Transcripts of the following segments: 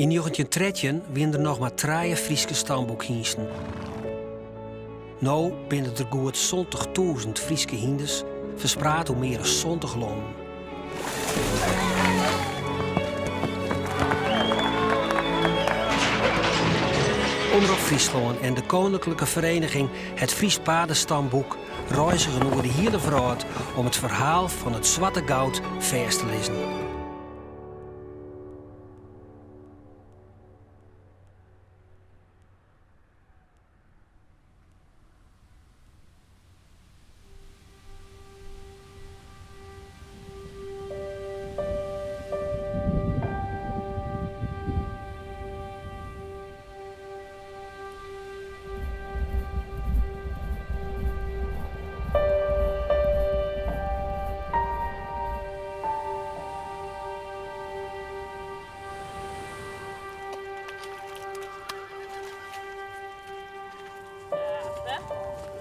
Yn 1913 wiene der noch mar trije Fryske stamboekhynsten. No binne der goed 70.000 Fryske hynders ferspraat oer mear as 70 lannen. Omrop Fryslân en de Koninklijke Vereniging Het Fries Paardenstamboek reizigen oer de hiele wrâld om it ferhaal fan it swarte goud fêst te lizzen.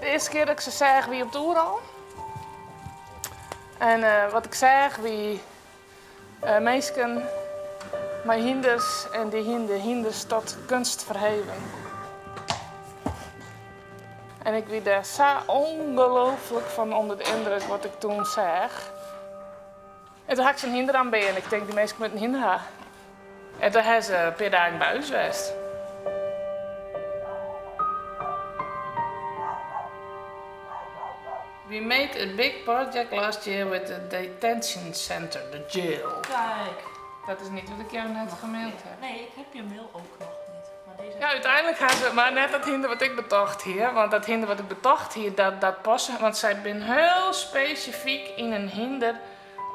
De earste kear dat ik se seach wie op it Oerol. En eh, wat ik seach wie eh, minsken mei hynders en dy hiene de hynders tot kunst verheven. En ik wie dêr sa ongelooflik fan ûnder de yndruk wat ik toen seach. En toen ha ik se in hynder oanbean. Ik tink, dy minsken moatte in hynder ha. En toen ha se in pear dagen by ús west. We made a big project last year with the detention center, the jail. Kijk. Dat is niet wat ik jou net gemaild heb. Nee, ik heb je mail ook nog niet. Maar deze Ja, úteinlik ha se mar net dat hynder wat ik betocht hie. Want dat hynder wat ik betocht hie, dat, dat passe. Want sy binne hiel spesifyk yn in hynder.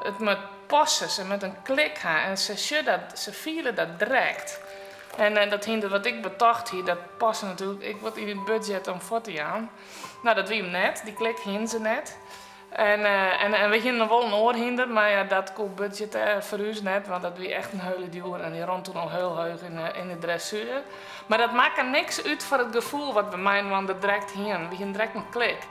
It moat passe, se moat in klik ha en se sjogge dat, se fiele dat direkt. En, en dat hynder wat ik betocht hie, dat passe natuerlik ek wat yn it budzjet om fuort te jaan. No, dat wie him net, dy klik hiene se net. En, eh, en, en we hiene noch wol in oar hynder, mar ja, dat koe budzjetêr foar ús net, want dat wie echt in hiele djoer en dy rûn toen al hiel heech yn de, yn de dressuer. Mar dat makke niks út foar it gefoel wat we mei-inoar direkt hiene. We hiene direkt in klik.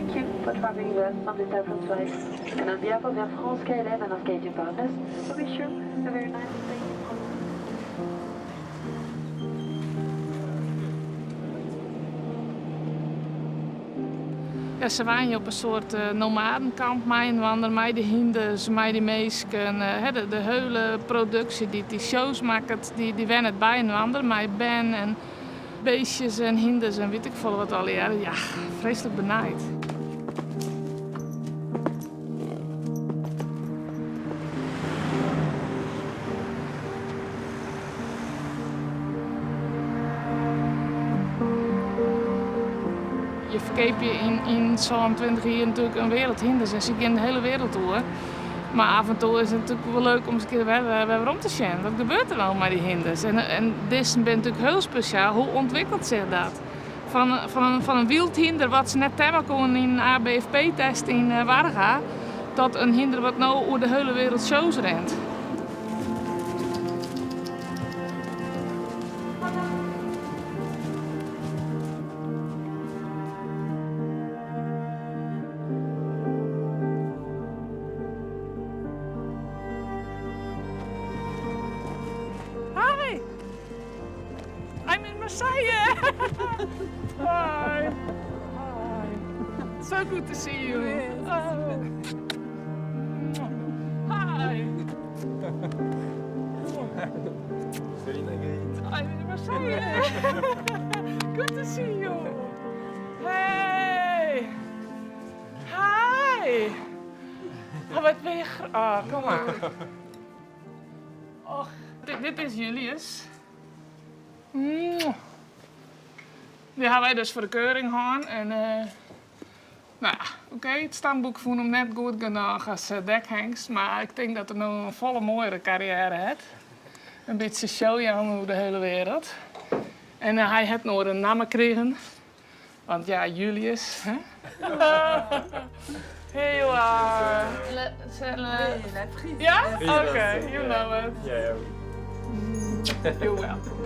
Thank you for traveling with us on this Air France flight. And on behalf of Air France, KLM and our SkyTeam partners, we wish you a very nice stay in Provence. Ja, se wenje op in soart eh, nomadenkamp mei-inoar, mei de hynders, mei dy minsken. Eh, de, de hiele produksje dy't dy shows makket, dy, dy wennet byinoar mei bern en beestjes en hynders en wit ik folle wat allegearre. Ja, freeslik benijd. Je ferkeapje yn, yn 27 jier natuerlik in wereld hynders en se gean de hiele wereld oer. Mar af en toe is it natuerlik wol leuk om ris in kear wer, wer werom te sjen. Wat gebeurt der no mei dy hynders? En, en dizze binne natuerlik hiel spesjaal. Hoe ûntwikkelt sich dat? Fan, fan, fan in wyld hynder wat se net temme koene yn in ABFP-test yn eh, Warga, tot in hynder wat no oer de hiele wereld shows rint. Hi! I'm in Marseille! Hi! Hi! So good to see you. Oh. Hi! I'm in Marseille! Good to see you! Hey! Hi! Oh, wat bin je... Oh, kom mar. Och, dit, dit is Julius. Dy ha wy dus foar de keuring hân. En, uh, no ja, oké, okay, it stamboek fûn him net goed genôch as eh, dekhengst, mar ik tink dat er no in folle moaiere karriêre hat. In bytsje show jaan oer de hiele wereld. En hy hat in oare namme krigen. Want ja, Julius, hè? Here you are. Ja? Oké, you know it. You're welcome.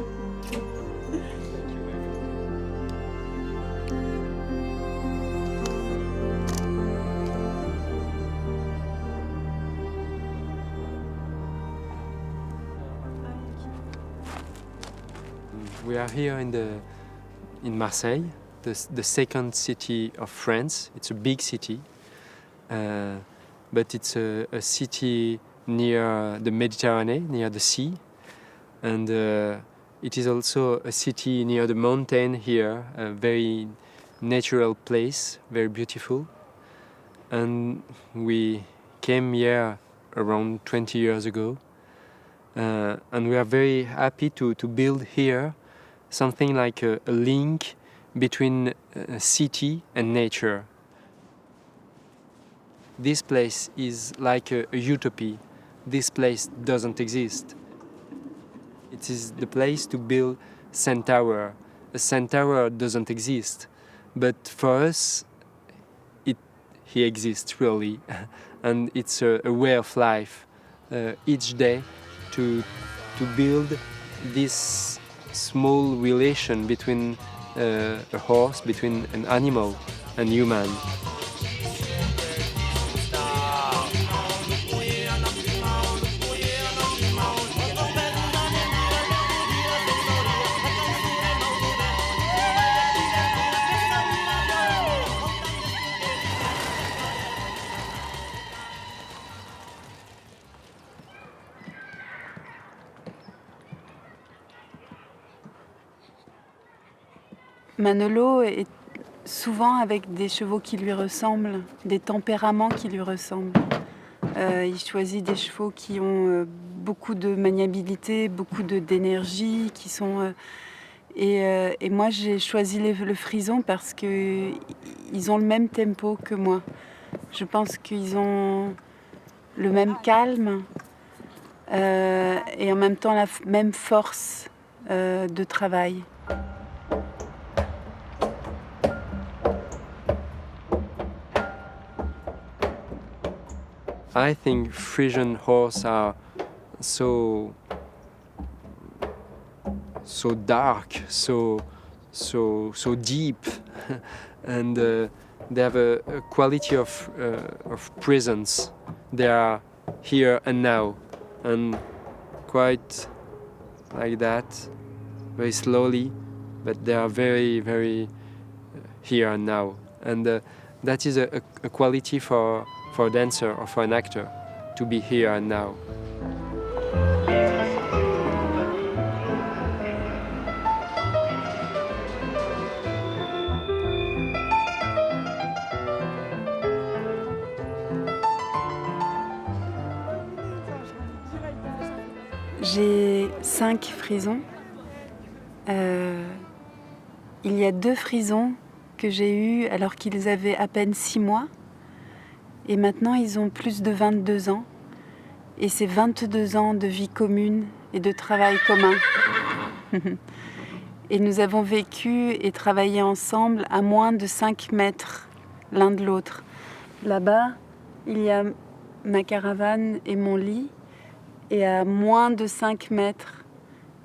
We are here in the in Marseille, the, the second city of France. It's a big city, uh, but it's a, a city near the Mediterranean, near the sea, and uh, it is also a city near the mountain here, a very natural place, very beautiful. And we came here around 20 years ago, uh, and we are very happy to, to build here something like a, a link between uh, city and nature. This place is like a, a utopia. This place doesn't exist. It is the place to build centaur. A centaur doesn't exist, but for us, it, he exists really, and it's a, a way of life uh, each day to, to build this small relation between uh, a horse, between an animal and human. Manolo est souvent avec des chevaux qui lui ressemblent, des tempéraments qui lui ressemblent. Euh, il choisit des chevaux qui ont euh, beaucoup de maniabilité, beaucoup d'énergie, qui sont euh, et, euh, et moi j'ai choisi les, le frison parce que ils ont le même tempo que moi. Je pense qu'ils ont le même calme euh, et en même temps la même force euh, de travail. I think Frisian horse are so so dark, so so so deep, and uh, they have a, a quality of uh, of presence. They are here and now, and quite like that, very slowly, but they are very very uh, here and now, and uh, that is a, a quality for for a dancer or for an actor to be here and now. J'ai cinq frisons. Euh, il y a deux frisons que j'ai eus alors qu'ils avaient à peine six mois. Et maintenant, ils ont plus de 22 ans. Et c'est 22 ans de vie commune et de travail commun. et nous avons vécu et travaillé ensemble à moins de 5 mètres l'un de l'autre. Là-bas, il y a ma caravane et mon lit. Et à moins de 5 mètres,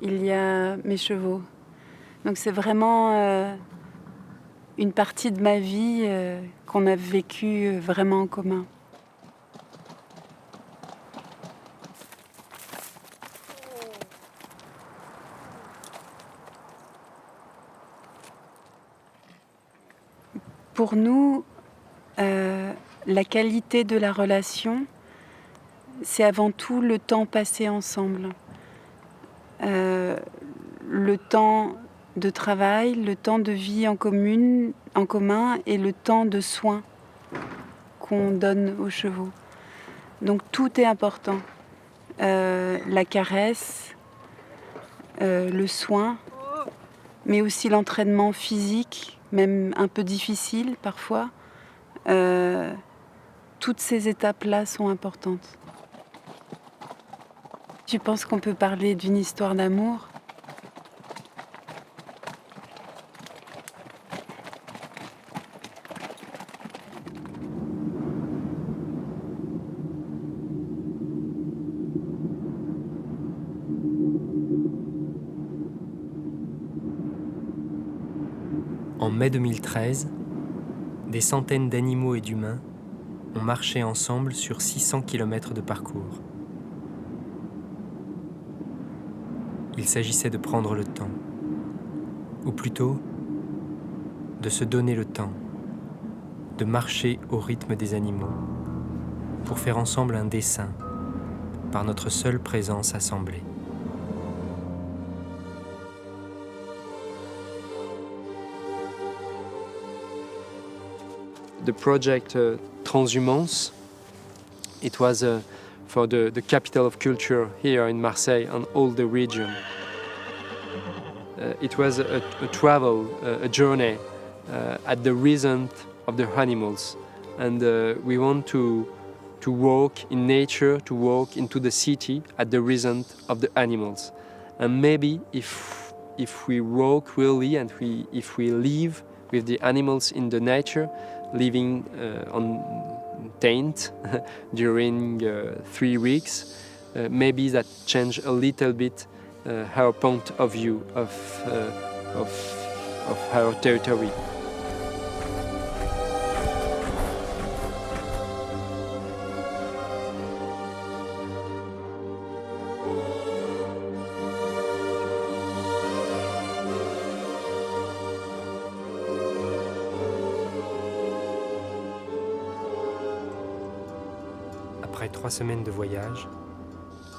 il y a mes chevaux. Donc c'est vraiment euh, une partie de ma vie euh, qu'on a vécu euh, vraiment en commun. Pour nous, euh, la qualité de la relation, c'est avant tout le temps passé ensemble. Euh, le temps de travail, le temps de vie en commune, en commun et le temps de soins qu'on donne aux chevaux. Donc tout est important. Euh, la caresse, euh, le soin, mais aussi l'entraînement physique, même un peu difficile parfois. Euh, toutes ces étapes-là sont importantes. Je pense qu'on peut parler d'une histoire d'amour. En mai 2013, des centaines d'animaux et d'humains ont marché ensemble sur 600 km de parcours. Il s'agissait de prendre le temps, ou plutôt de se donner le temps, de marcher au rythme des animaux, pour faire ensemble un dessin par notre seule présence assemblée. The project uh, Transhumance, it was uh, for the, the capital of culture here in Marseille and all the region. Uh, it was a, a travel, uh, a journey uh, at the rhythm of the animals. And uh, we want to, to walk in nature, to walk into the city at the rhythm of the animals. And maybe if, if we walk really and we, if we live with the animals in the nature, living uh, on tent during uh, three weeks, uh, maybe that change a little bit uh, our point of view of, uh, of, of our territory. Après trois semaines de voyage,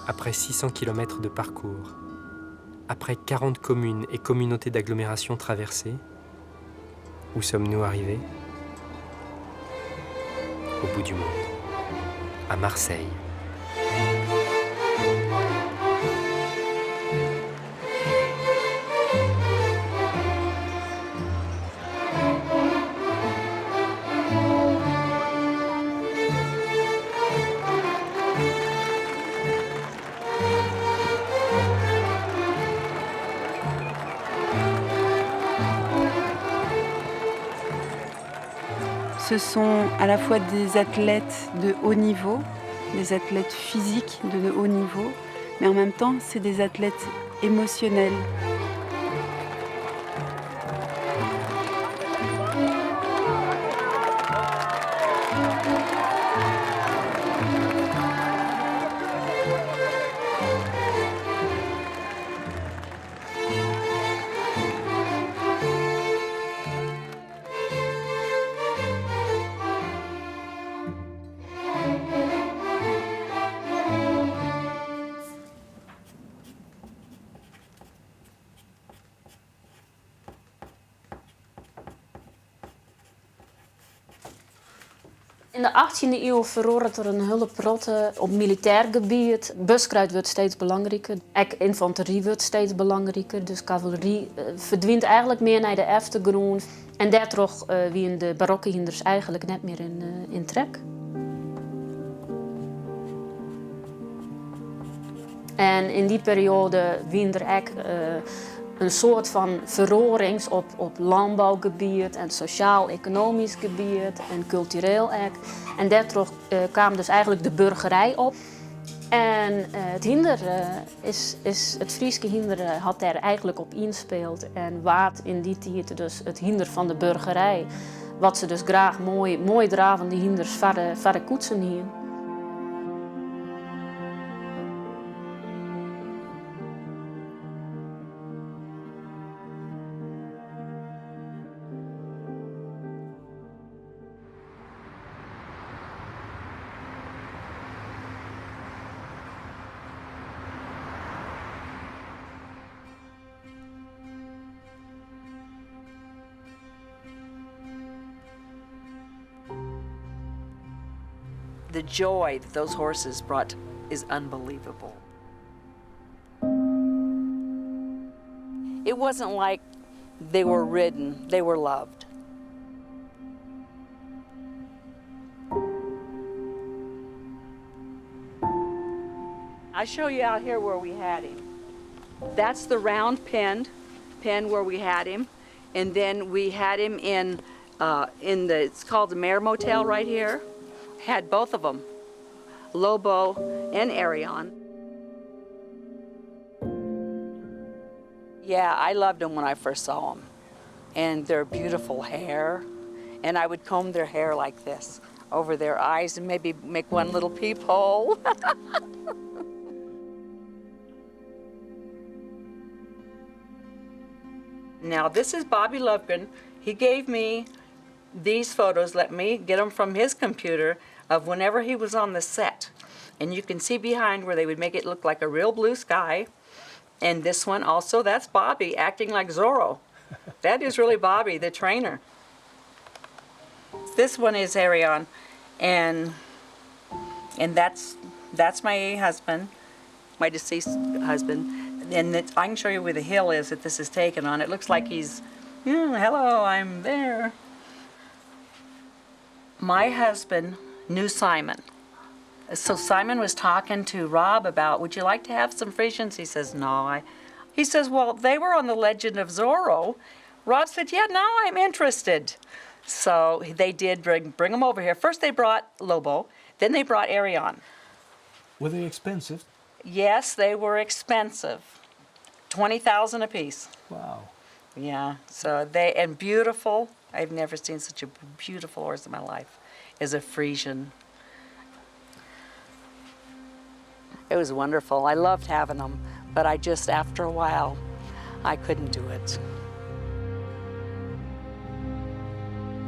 après 600 km de parcours, après 40 communes et communautés d'agglomération traversées, où sommes-nous arrivés Au bout du monde, à Marseille. Ce sont à la fois des athlètes de haut niveau, des athlètes physiques de haut niveau, mais en même temps, c'est des athlètes émotionnels. In de 18e iuw feroaret der in hiele protte op militêr gebiet. Buskruid wurdt steeds belangriker. Ek ynfantery wurdt steeds belangriker. Dus kavalery eh, ferdwynt eigentlik mear nei de eftergrûn. En dêrtroch eh, wiene de barokke hynders eigentlik net mear yn, eh, yn trek. En yn dy perioade wiene der ek in soart fan feroarings op, op lânbougebiet en sosjaal-ekonomysk gebiet en kultureel ek. En dêrtroch kaam dus eigentlik de burgerij op. En it hynder is, is, it Fryske hynder hat dêr eigentlik op ynspile en waard yn dy tiid dus it hynder fan de burgerij. Wat se dus graach moai, moai dravende hynders foar de, foar de koetsen hiene. The joy that those horses brought is unbelievable. It wasn't like they were ridden, they were loved. I show you out here where we had him. That's the round pen, pen where we had him. And then we had him in, uh, in the, it's called the Mare Motel right here. Had both of them, Lobo and Arion. Yeah, I loved him when I first saw him. And their beautiful hair. And I would comb their hair like this over their eyes and maybe make one little peephole. Now, this is Bobby Lovgren. He gave me these photos, let me get them from his computer of whenever he was on the set. And you can see behind where they would make it look like a real blue sky. And this one also, that's Bobby acting like Zorro. That is really Bobby, the trainer. This one is Arion, and and that's that's my husband, my deceased husband. And it, I can show you where the hill is that this is taken on. It looks like he's, hello, I'm there. My husband knew Simon. So Simon was talking to Rob about, would you like to have some Friesians? He says, no. I, he says, well, they were on the Legend of Zorro. Rob said, yeah, now I'm interested. So they did bring, bring them over here. First they brought Lobo, then they brought Arion. Were they expensive? Yes, they were expensive. 20,000 apiece. Wow. Yeah, so they, and beautiful. I've never seen such a beautiful horse in my life as a Friesian. It was wonderful. I loved having them, but I just, after a while, I couldn't do it.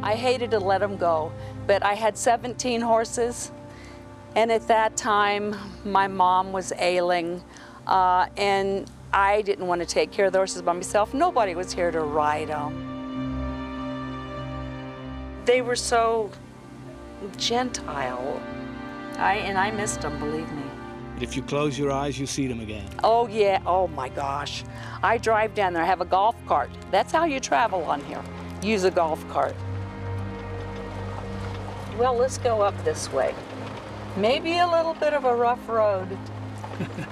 I hated to let them go, but I had 17 horses, and at that time, my mom was ailing, uh, and I didn't want to take care of the horses by myself. Nobody was here to ride them. They were so gentile. I, and I missed them, believe me. But if you close your eyes, you see them again. Oh, yeah. Oh, my gosh. I drive down there. I have a golf cart. That's how you travel on here. Use a golf cart. Well, let's go up this way. Maybe a little bit of a rough road,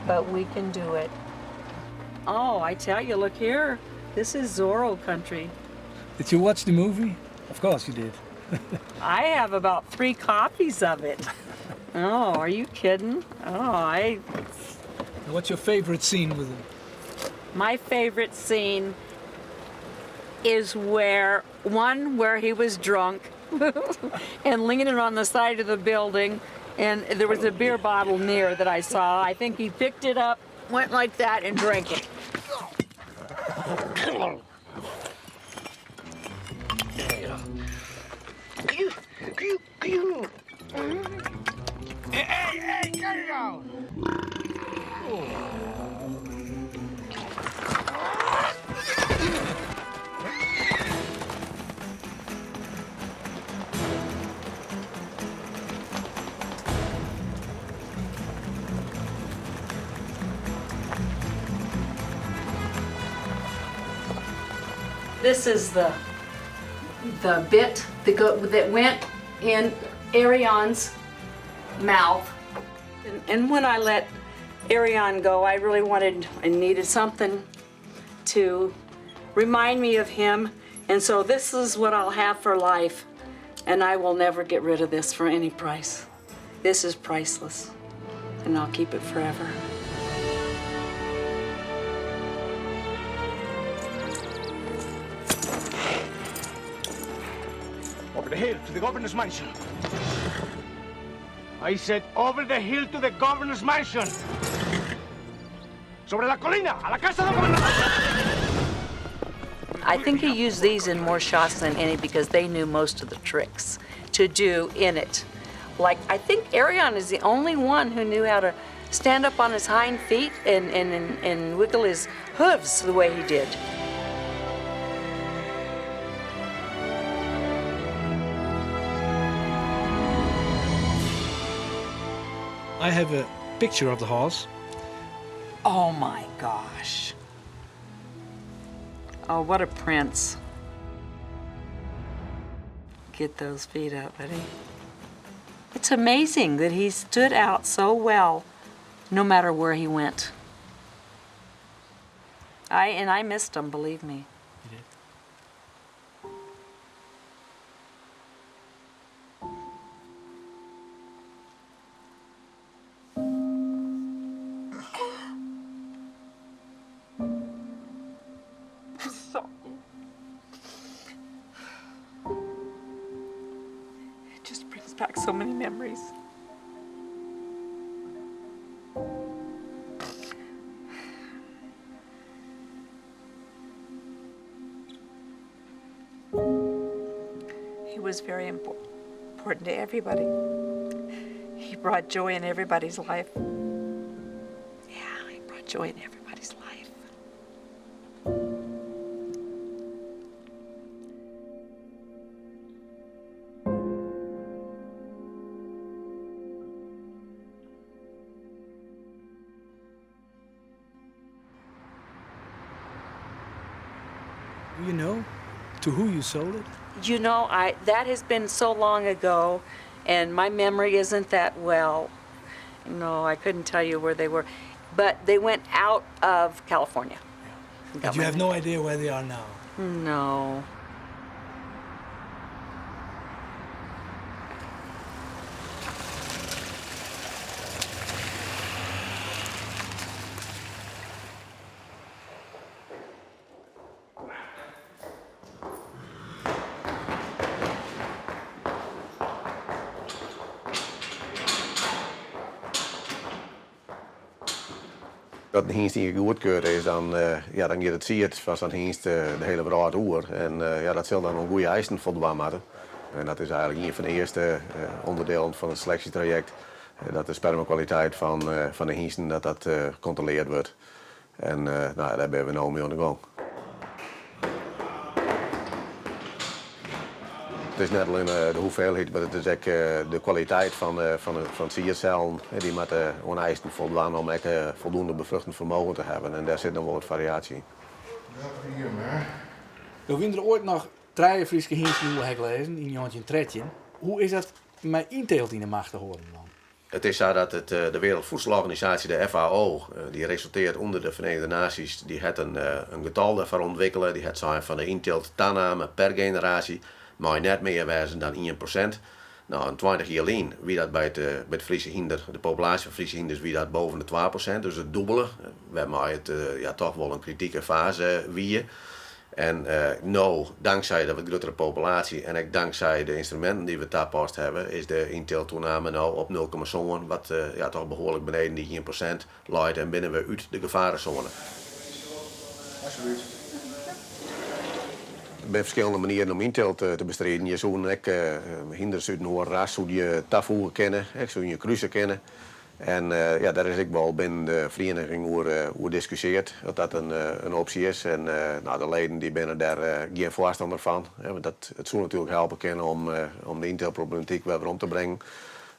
but we can do it. Oh, I tell you, look here. This is Zorro country. Did you watch the movie? Of course you did. I have about three copies of it. Oh, are you kidding? Oh, I. What's your favorite scene with him? My favorite scene is where one where he was drunk and leaning on the side of the building, and there was a beer bottle near that I saw. I think he picked it up, went like that, and drank it. Hey, hey, get it out! This is the the bit that, go, that went in Arion's mouth. And, and when I let Arion go, I really wanted and needed something to remind me of him. And so this is what I'll have for life. And I will never get rid of this for any price. This is priceless, and I'll keep it forever. Over the hill to the governor's mansion. I said over the hill to the governor's mansion. Sobre la colina, a la casa del gobernador. I think he used these in more shots than any because they knew most of the tricks to do in it. Like, I think Arion is the only one who knew how to stand up on his hind feet and, and, and, and wiggle his hooves the way he did. I have a picture of the horse. Oh my gosh. Oh, what a prince. Get those feet up, buddy. It's amazing that he stood out so well no matter where he went. I and I missed him, believe me. You did. Sorry. back so many memories. He was very important to everybody. He brought joy in everybody's life. Yeah, he brought joy in everybody's life. Do you know to who you sold it? You know, I that has been so long ago, and my memory isn't that well. No, I couldn't tell you where they were, but they went out of California. But you have no idea where they are now? No. As in hynst ien kear goedkeurd is, dan, ja, dan giet it sied fan sa'n hynst de hiele wrâld oer. En ja, dat sil dan oan goede eisen foldwaan moatte. En dat is eigenlik ien fan de earste ûnderdielen fan it seleksjetrajekt, dat de spermakwaliteit fan, fan de hynsten dat dat kontroleard wurdt. En no ja, dêr binne we no mei oan de gong. It is net allinne de hoeveelheid, mar it is ek de kwaliteit fan fan siedsellen. Dy moatte oan eisen foldwaan om ek foldoende befruchtend fermogen te hawwen. En dêr sit noch wol wat fariaasje yn. No wiene der oait noch trije Fryske hynsten oer hek lêzen yn 1913. Hoe is dat mei ynteelt yn 'e macht te hâlden dan? It is sa dat it, de Wereldvoedselorganisatie, de FAO, dy resulteart ûnder de Verenigde Naties, dy hat in, in getal dêrfoar ûntwikkele. Dy hat sein fan de ynteelt taname per generaasje mei net mear wêze dan 1%. No, in 20 jier lyn wie dat by it, by it Friese hynder, de populaasje fan Friese hynders wie dat boven de 2%, dus it dûbele, wêrmei it ja, toch wol in kritike faze wie. En no, tanksij de wat gruttere populaasje en ek tanksij de ynstruminten dy't we tapast hawwe, is de ynteelttoename no op 0,7, wat ja, toch behoarlik beneden dy 1% leit en binne we út de gefaresône. Der binne ferskillende manieren om ynteelt te bestriden. Je soenen ek hynders út in oar ras soe je tafoege kinne, ek soene je kruse kinne. En ja, dêr is ek wol binnen de ferieniging oer, oer diskusjeard, dat dat in, in opsje is. En no, de leden dy binne dêr gjin foarstanner fan. Want dat, it soe natuerlik helpe kinne om, om de ynteeltproblematyk wer werom te bringen.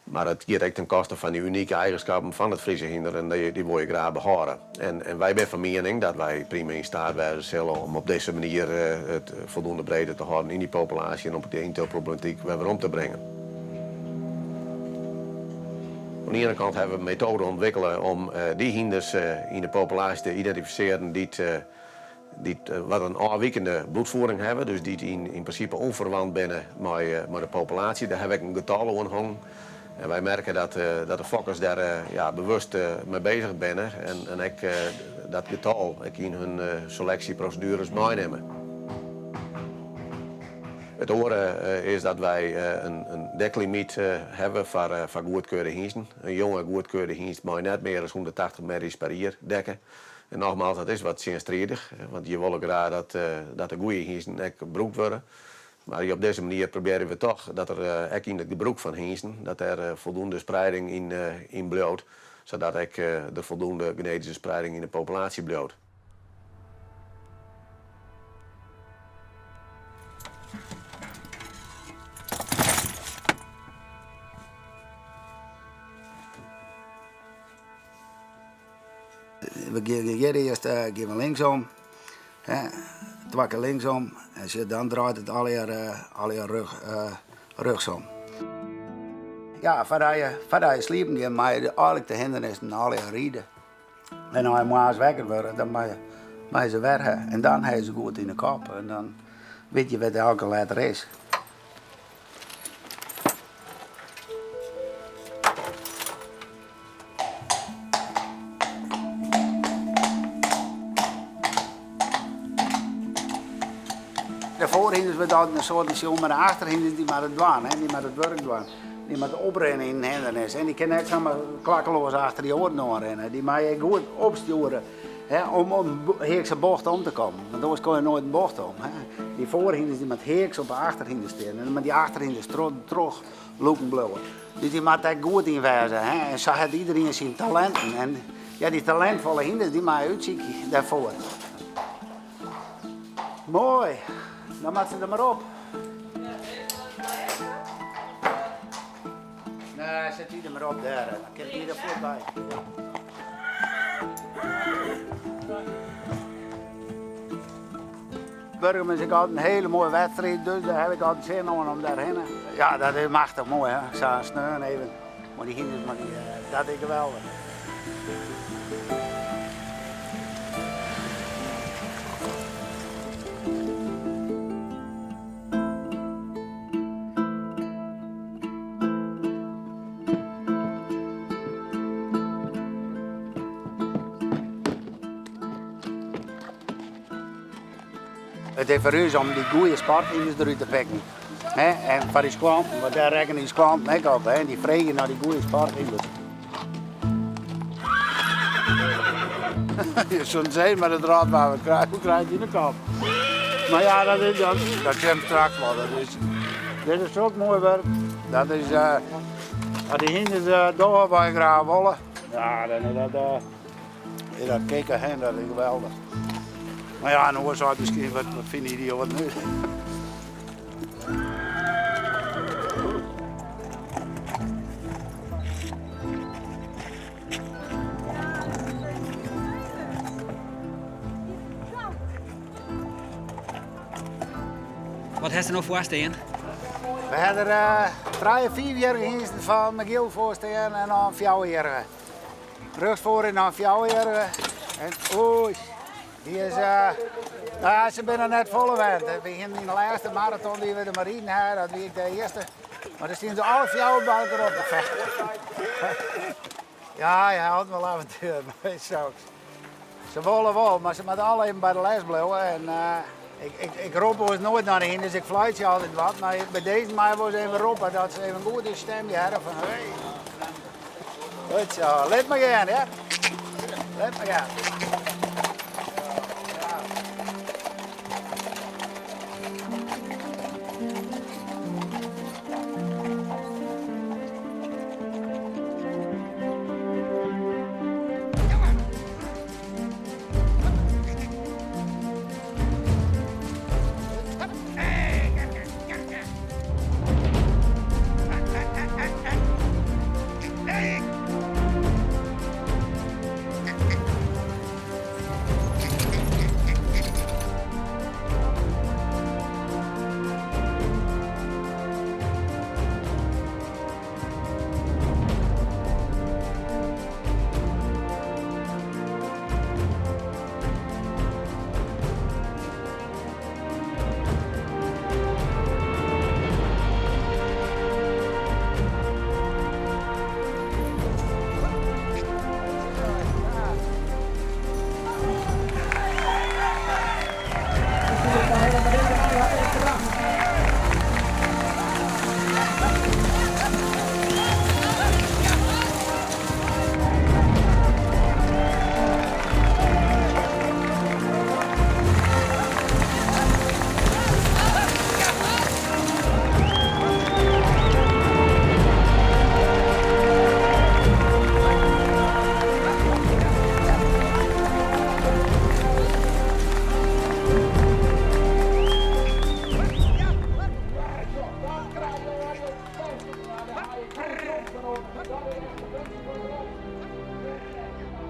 Mar it giet ek ten koste fan dy unike eigenskappen fan it Friese hynder en dy, dy wol je graach behâlde. En, en wy binne fan miening dat wy prima yn steat wêze sille om op dizze manier it foldoende breedte te hâlden yn dy populaasje en om de ynteeltproblematyk wer werom te bringen. Oan de iene kant hawwe we metoaden ûntwikkele om dy hynders yn de populaasje te identifisearjen dy't dy't wat in ôfwikende bloedvoering hawwe, dus dy't yn yn prinsipe ûnferwant binne mei mei de populaasje. Dêr hawwe we ek in getal oan hongen. En wy merke dat dat de fokkers dêr ja, bewust mei bezich binne en en ek dat getal ek yn hun seleksjeprosedueres meinimme. It oare is dat wy in deklimyt hawwe foar foar goedkeurde hynsten. In jonge goedkeurde hynst mei net mear as 180 merries per jier dekke. En nogmaals, dat is wat tsjinstridich, want je wolle graach dat dat de goede hynsten ek brûkt wurde. Mar op dizze manier probearje we toch dat der ek yn it gebrûk fan hynsten dat der foldoende spreiding yn yn bliuwt, sadat ek der foldoende genetyske spreiding yn de populaasje bliuwt. We gean hjir earst gean we linksom. Hè, twa kear linksom. En sjoch, dan draait it allegear, allegear rjoch, rjochtsom. Ja, foardat je, foardat je sliepen gean, meie je eigenlik de hindernissen allegear ride. En as je moarns wekker wurde, dan meie je se wer ha. En dan ha je se goed yn 'e kop. En dan wit je wêr't elke letter is. De foarhynders wurdt altyd in soad sjoen, mar de achterhynders dy moatte it dwaan, hè, dy moatte it wurk dwaan. Dy moat oprinne yn in hindernis en dy kin net samar klakkeloas achter dy oaren oan rinne. Dy mei je goed opstjoere hè, om om heakse bocht om te kommen. Want oars kom je noait in bocht om. Hè. Dy foarhynders dy moat heaks op de achterhynders stean en dan moat dy achterhynders troch trochlûken bliuwe. Dus dy moat dêr goed yn wêze. Hè. En sa hat iderien syn talinten. En ja, dy talintfolle hynders dy mei je útsykje dêrfoar. Moai, dan moat se der mar op. Nee, set dy der mar op dêr, dan kin dy der fuort by. Ja. Burgum is ek altyd in hiele moaie wedstriid, dus dêr ha ik altyd sin oan om dêrhinne. Ja, dat is machtich moai, hè. Sa'n sneon even. Mei dy hynders, mei dy, dat is geweldich. It is foar ús om dy goede sporthynders derút te pikken. Hè? En foar ús klanten, want dêr rekkenje ús klanten ek op. Hè? Dy freegje nei dy goede sporthynders. Je soene sizze, mar dat rôp waar, hoe krij ik yn de kop? Mar ja, dat, is, dat, dat komt straks wol. Dat is, dit is sok moai wurk. Dat is, uh, as dy hynders uh, dogge wat je graach wolle, ja, dan is dat, uh, is dat kicken, hè, dat is geweldich. Mar ja, in oar seit miskien, wat, wat fine idioaten út? Wat hast der no foar stean? We hawwe der uh, trije fiifjierrige hynsten fan Michiel foar stean en noch in fjouwerjierrige. Rjochts foar is noch in fjouwerjierrige. En oei, dy is, uh, nou ja, se binne net folle wend. We hienen yn de lêste maraton dy't we der mar riden ha, dat wie ik de earste. Mar der stienen se alle fjouwer by elkoar op te fechten. Ja, je hâldt wol avontuer mei soks. Se wolle wol, mar se moatte alle even by de les bliuwe. En uh, ik, ik, ik rop oars noait nei de hynders, ik fluitsje altyd wat. Mar by dizze mei wol even roppe dat se even goed de stim hearre fan hey. Goed zo, lit mar gean, ja. Lit mar gean.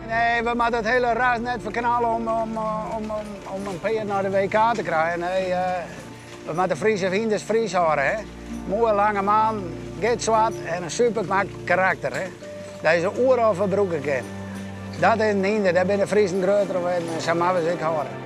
Nee, we moatte it hiele ras net ferknalle om, om, om, om, om in pear nei de WK te krijen. Nee, uh, we moatte Friese hynders Fries hâlde. Hè? Moaie lange man, gitzwart en in super karakter. Hè? Dat je se oeral foar brûke kin. Dat is in hynder, dêr binne de Friezen grutter op en sa moatte we se ek hâlde.